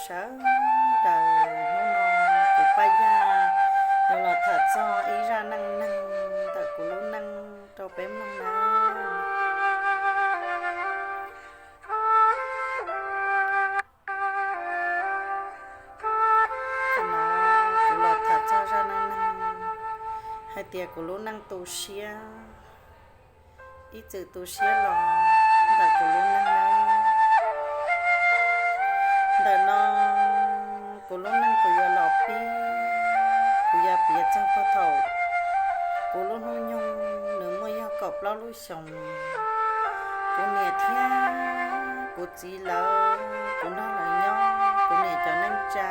sawv daws, hnub no kuv Paj Yaj yuav los tham txog ib zaj neej neeg ntawm kuv lub neej rau peb mloog nawb. Kuv los tham txog zaj neej neeg hais tias kuv lub neej tu siab, ib txwm tu siab los ntawm kuv lub neej nawb. Ntawm no kuv lub neej kuv yuav los pib, kuv yuav piav txog puag thaum kuv lub hnub nyoog nws muaj yog kaum plaub lub xyoos. Kuv niam thiab kuv txiv lawv, kuv nrog lawv nyob, kuv niam cov neej tsa,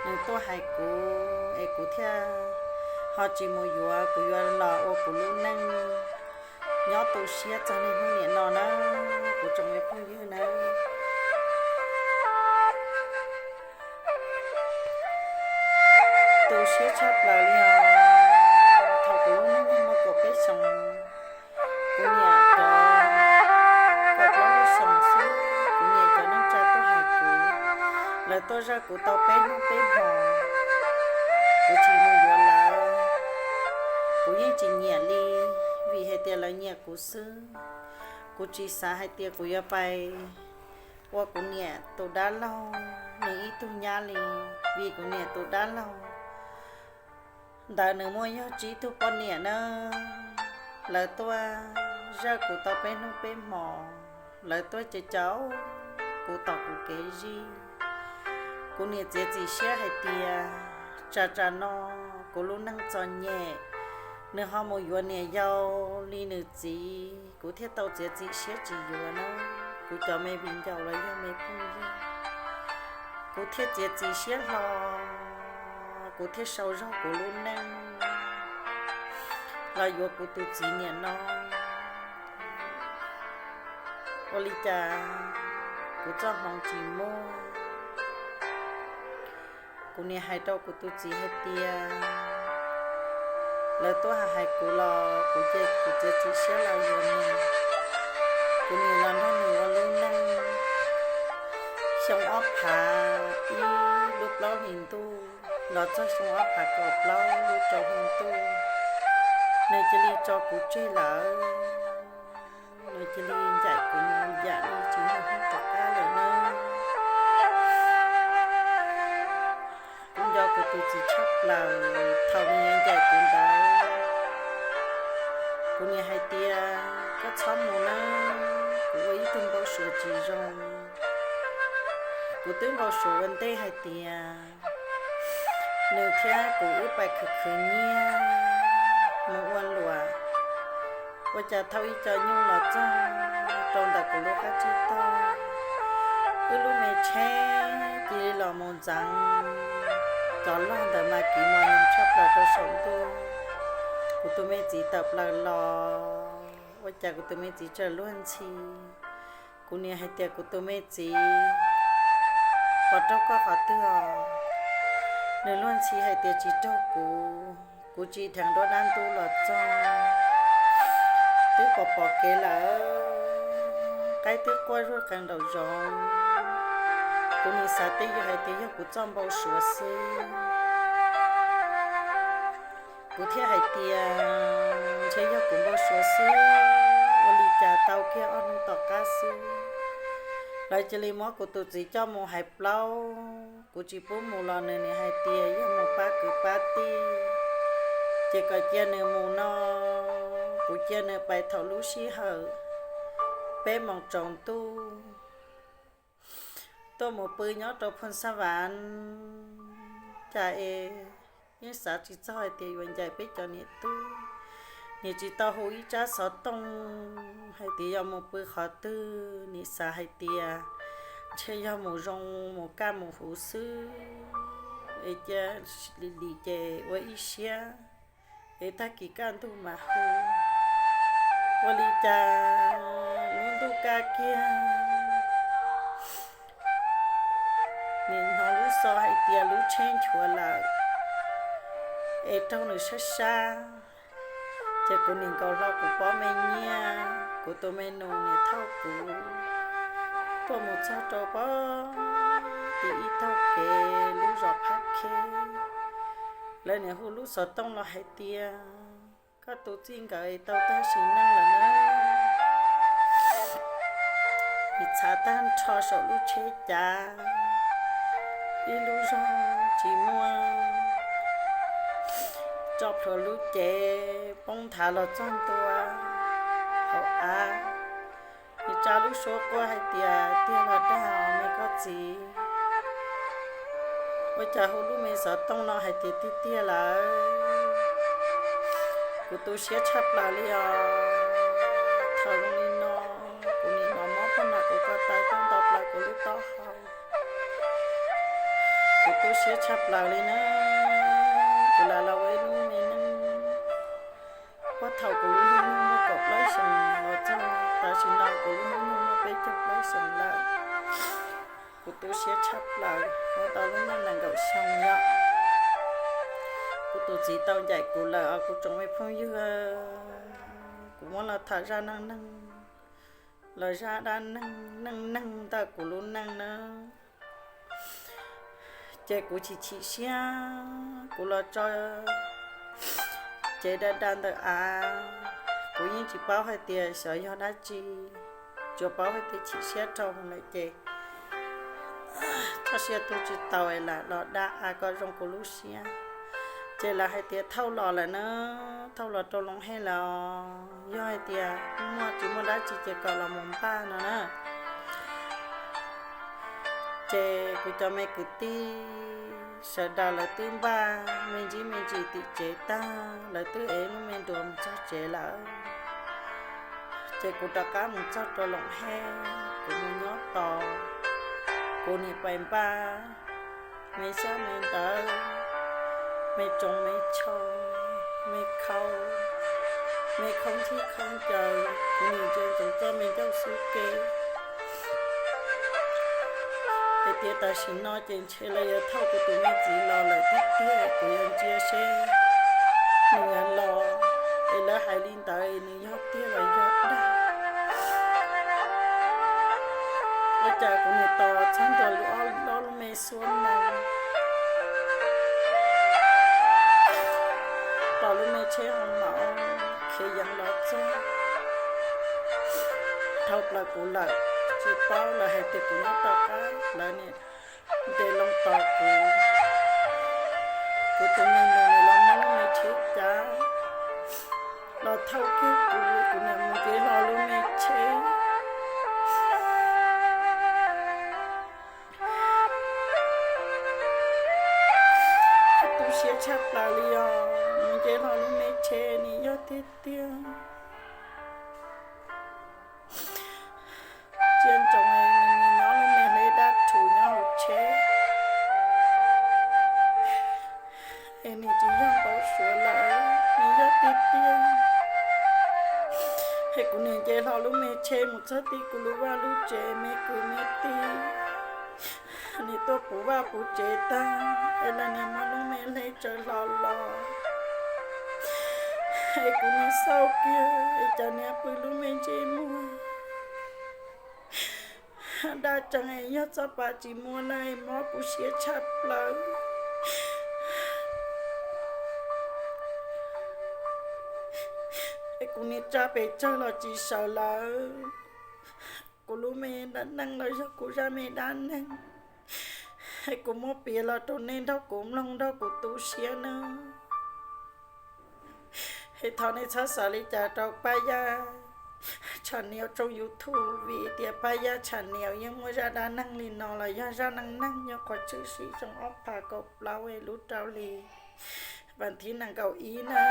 nws tuaj hais kuv es kuv thiaj ho tsis mus yuav, kuv yuav los ua kuv lub neej nyob tu siab txog niaj hnub niam no na, kuv tsoom me phooj ywg na. Tu siab tshaj plaws li os. Thaum kuv lub neej muaj kaum peb xyoos, kuv niam cov, kaum plaub lub xyoos xwb, kuv niam cov neej tsa tuaj hais kuv, lawv tuaj zawj kuv tau peb hnub peb hmo, kuv tsis mus yuav lawv, kuv yeej tsis nyiam li, vim hais tias lawv nyiam kuv xwb. Kuv tsis xav hais tias kuv yuav pais ua kuv niam tus dab laug nws ib tug nyab li, vim kuv niam tus dab laug ntawd nws muaj yog tsib tug poj niam na. Lawv tuaj zawj kuv tau peb hnub peb hmo, lawv tuaj cawv cawv kuv tom kuv kev zij. Kuv niam txiav txim siab hais tias tsam tsam no kuv lub neej txom nyem, nws ho mus yuav niam yau li nws txiv, kuv thiaj tau txiav txim siab tsis yuav na. Kuv cov me viv ncaus los yog me phooj ywg, kuv thiaj txiav txim siab hlo, kuv thiaj sau zog kuv lub neej los yuav kuv tus txiv niam no. Ua li cas kuv txoj hmoov tsis muaj. Kuv niam hais rau kuv tus txiv hais tias, lawv tuaj hais kuv los kuv cia kuv txiav txim siab los yuav nws. Kuv niam los nrog nws ua lub neej xyoo ob phav ib lub plaub hlis ntuj los txog xyoo ob phav kaum plaub lub rau hli ntuj, nws cia li tso kuv tseg lawm. Nws cia li ncaim kuv mus yam li tsis muaj hnub rov qab lawm na. Kuv nco kuv tus txiv tshaj plaws thaum nws ncaim kuv ntawd. Kuv niam hais tias, koj txhob mus nawb, kuv ua ib tug npau suav tsis zoo. Kuv twb npau suav ua ntej hais tias nws thiab kuv wb pais khwv khwv nyiaj mus ua luam, ua cas thauj ib co nyuj los txog rau ntawm kuv lub qab tsib taug, wb lub me tsheb cia li los mus ntxeev cov log ntawd mas kiv mos nyoos tshaj plaws rau saum ntuj. Kuv tus me txiv tawm plaws los, ua cas kuv tus me txiv tseem luag ntxhi. Kuv niam hais tias, kuv tus me txiv, puas raug koj qhov twg os? Nws luag ntxhi hais tias tsis raug kuv, kuv tsis dheev nruab dab ntub los txog, twb pom pom kev lawm, qaib twb quaj zuaj qees nraum zoov. Kuv nim xav tej yog hais tias yog kuv txoj npau suav xwb. Kuv thiaj hais tias, ntshe yog kuv npau suav xwb, ua li cas tau kiag ob hnub tom qab xwb, lawv cia li muab kuv tus txiv coj mus hais plaub. Kuv tsis pub mus los nws nim hais tias yog mus pab kwv pab tij, ces kom cia nws mus no. Kuv cia nws pais thaum lub sij hawm peb moos tsaus ntuj tuaj mus pw nyob rau Phooj Xab Vam. Cas es yeej xav tsis txog hais tias yuav ncaim peb cov niam tub, nim tsis tau hu ib tsab xov tooj hais tias yog mus pw qhov twg. Nim xav hais tias ntshe yog mus zoo mus kaj mus huv xwb, es cia li lim ces ua ib siab, es tag kis kaj ntug mas hu. Ua li cas lub ntuj kaj kiag, nim hnov lub xov hais tias lub tsheb nchuav lawm, es raug nws sab sab. Ces kuv nim nkaus hlo kuv pob me nyiaj, kuv tus me nus nim thauj kuv tuaj mus txog rau pob tim ib tag kev lub zos Phab Kheb, lawv niam hu lub xov tooj los hais tias, koj tus txij nkawm tau tag sim neej lawm na. Nws txhav tag nrho saum lub tsheb cav, ib lub zog tsis muaj, tso plhuav lub cev poob nthav los txog ntua hauv av. Nws tsa lub suab quaj hais tias, tiag los dag me koj txiv, ua cas hu lub me xov tooj no hais tias tiag tiag lawm. Kuv tu siab tshaj plaws li os. Thaum zoo li no, kuv nim no mob poj niam kuv ko taw tuaj nto plaws kuv lub taub hau. Kuv tu siab tshaj plaws li na. Kuv lam los ua ib lub me neej, puag thaum kuv lub hnub nyoog muaj kaum plaub xyoos los txog tam sim no kuv lub hnub nyoog muaj peb caug plaub xyoos lawm. Kuv tu siab tshaj plaws, ua tau lub neej nees nkaum xyoo yom. Kuv tus txiv tau ncaim kuv lawm os kuv tsoom me phooj ywg. Kuv muab los tham zaj neej neeg, los zaj dab neeg, neej neeg ntawm kuv lub neej na. Ces kuv chim chim siab, kuv los tso cev da da ntawm av, kuv yeej tsis paub hais tias xyov yog dab tsi, tsuas paub hais tias chim siab rau lawm ces txoj sia tu tsis tau es lam los da av kom zoo kuv lub siab. Ces lawv hais tias thauj los lawm na, thauj los rau Loos Hej lawm os. Yog hais tias muaj tsis muaj dab tsi ces kom los mus npaj no na. Ces kuv cov me kwv tij sawv daws lawv twb npaj me ntsis me ntsis tim tsev tag, lawv twb ev lub me nruas mus txog tsev lawm. Ces kuv rov qab mus txog rau Loos Hej, kuv mus nyob tos, kuv nim pais npaj me xyab me ntawv, me tsoos me tsho, me khau, me khaub ntswg khaub ncaws, kuv nim ntsia ntsoov txoj me ncauj xub ke. Hais tias tam sim no ces ntshe lawv yuav thauj kuv tus me txiv los lawm tiag tiag, kuv yuav ntsia seb nws yuav los, es lawv hais li ntawd nws yog tiag los yog dag. Ua cas kuv nim tos txog ntua ob lub me xuab moos, tos lub me tsheb hoo maum khiav yees los txog, dhau plaws kuv lawm, tsis paub lawv hais tias kuv nyob rov qab, lawv nim nres loo tos kuv. Kuv tus me nus nim los muab lub me tsheb cav los thauj kiag kuv, kuv nim mus nce hlo lub me tsheb. Tu siab tshaj plaws li os, mus nce hlo lub me tsheb nim yog tiag tiag. Ntsia ntsoov nws nyob lub me hleb dab rhuv nyob hauv tsheb, es nws tsis yog npau suav lawm, nws yog tiag tiag. Es kuv nim nce hlo lub me tsheb mus txog tim kuv lub vaj lub tsev, me kwv me tij nim tuaj puv vaj puv tsev tag, es lawv nim muab lub me hleb tsaws hlo los, es kuv nim xauj kiag es cas nim pw lub me ntsej muag daj tsees es yog txoj pa tsis muaj na, mob kuv siab tshaj plaws. Es kuv nim tsa pes tsawg los tsis sawv lawm. Kuv lub me dab neeg los yog kuv zaj me dab neeg, es kuv muab piav los rau nej nrog kuv mloog nrog kuv tu siab nawb. Es thov nej txhob xav li cas rau Paj Yaj channel tshooj YouTube, vim tias Paj Yaj channel yeej muaj zaj dab neeg li no los yog zaj neej neeg nyob qhov tshwm sim xyoo ob phav kaum plaub lub rau hli vas thib nees nkaum ib na.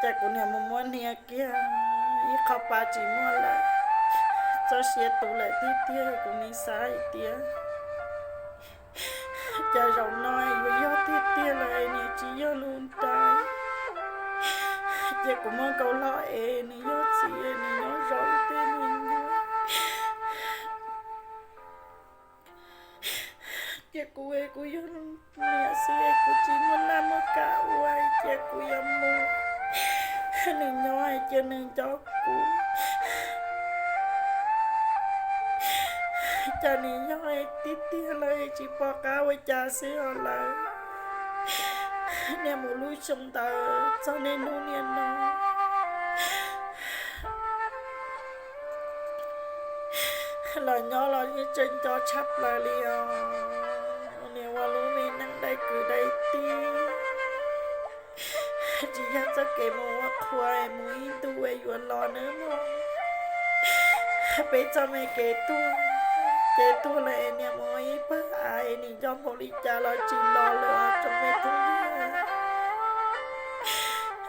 Ces kuv niam mus muab hnia kiag ib qho pa tsis muaj lawm, txoj sia tu lawm tiag tiag. Kuv nim xav hais tias cas zaum no yuav yog tiag tiag lawm, nws tsis yog lus ntais, ces kuv muab nkaus hlo es nws yog txiv, nws nyob zov tej me nyuam. Ces kuv es kuv yog niam xwb es kuv tsis muaj laj muaj kam ua, ces kuv yuav mus, nws nyob hais cia nws nco kuv. Cas nws yog tib tiag lawm es tsis pom qab ua cas xwb os lawm. Niaj mus lub xyoo ntawd txog niaj hnub niaj no los nyob los yeej tseem nco tshaj plaws li os. Niaj ua lub me neej dai kwv dai tij, tsis yog txoj kev mus ua qhua mus ib ntus es yuav los nawb mog. Peb txoj me kev tuag, kev tuag lawm es niaj mus ib pawg av es nim nco npaum li cas los tsis los lawm os tsoom me phooj ywg.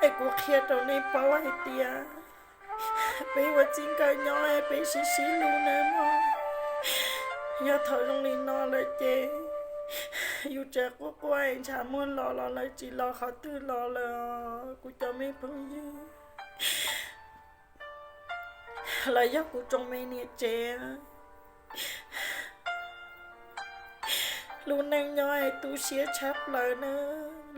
Es kuv qhia rau nej paub hais tias peb ua txij nkawm nyob es peb sib sib hlub nawb mog. Yog thaum zoo li no lawm ces yus tseem quaj quaj es ntshav muag los los lawv tsis los qhov twg los lawm os kuv cov me phooj ywg. Los yog kuv tsoom me niam tsev, lub neej nyob es tu siab tshaj plaws na.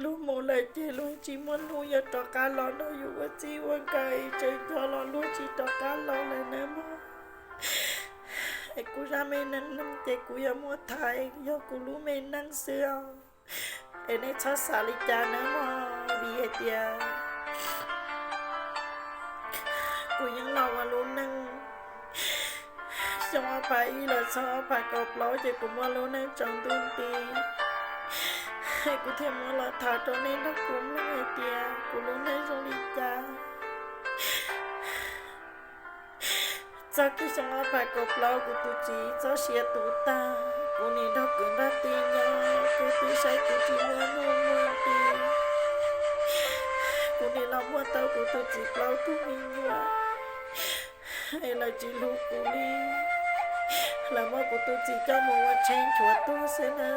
Luag mus lawm ces luag tsis muaj hnub yuav rov qab los nrog yus ua txij ua nkawm es tseem nco los luag tsis rov qab los lawm nawb mog. Es kuv zaj me neej neeg ces kuv yuav muab tham yog kuv lub me neej xwb os. Es nej txhob xav li cas nawb mog, vim hais tias kuv yeej los ua lub neej xyoo ob phav ib los txog ob phav kaum plaub ces kuv muaj lub neej tsaus ntuj nti. Kuv thiaj muab los tham rau nej nrog kuv mloog hais tias kuv lub neej zoo li cas. Txog kiag xyoo ob phav kaum plaub kuv tus txiv txoj sia tu tag, kuv nim nrog kwv nrog tij nyob, kuv twb saib kuv tsis muaj nuj muaj nqis. Kuv nim los muaj tau kuv tus txiv plaub tug me nyuam, es lawv tsis hlub kuv li. Lawv muab kuv tus txiv coj mus ua tsheb nchuav tuag xwb na,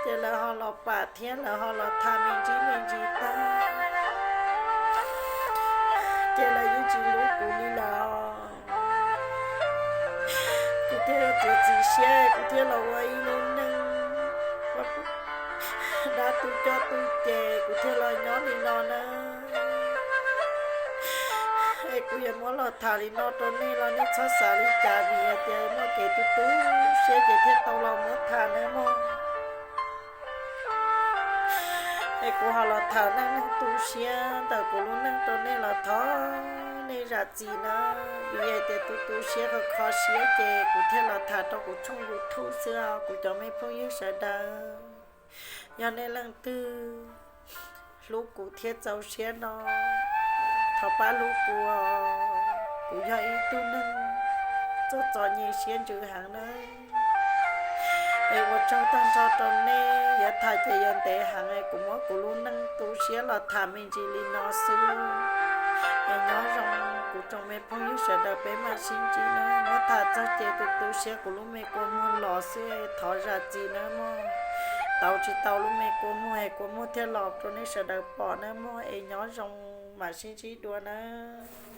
ces lawv ho los pam thiab lawv ho los tham me ntsis me ntsis tag, ces lawv yeej tsis hlub kuv li lawm. Kuv thiaj txiav txim siab kuv thiaj los ua ib lub neej dab tu coj tu ces kuv thiaj los nyob li no na. Es kuv yuav muab los tham li no rau nej los nej txhob xav li cas vim hais tias muaj kev tu tu siab ces thiaj tau los muab tham nawb mog. Es kuv ho los tham neej neeg tu siab ntawm kuv lub neej rau nej los thov nej zam txim na, vim hais tias tu tu siab kho kho siab ces kuv thiaj los tham rau kuv tshooj YouTube xwb os kuv cov me phooj ywg sawv daws. Yog nej leej twg hlub kuv thiab txaus siab no, thov pab hlub kuv os. Kuv yog ib tug neeg txom txom nyem siab ntsws heev na. Es ua tsaug tag nrho rau nej, yuav tham ces yuav ntev heev es kuv muab kuv lub neej tu siab los tham me ntsis li no xwb. Es nyob zoo kuv tsoom me phooj ywg sawv daws peb mam sib ntsib na. Muab tham txog ces tu tu siab kuv lub me kua muag los xwb es thov zam txim nawb mog. Tau tsis tau lub me kua muag es kua muag thiaj los rau nej sawv daws pom nawb mog, es nyob zoo mam sib ntsib dua nawb.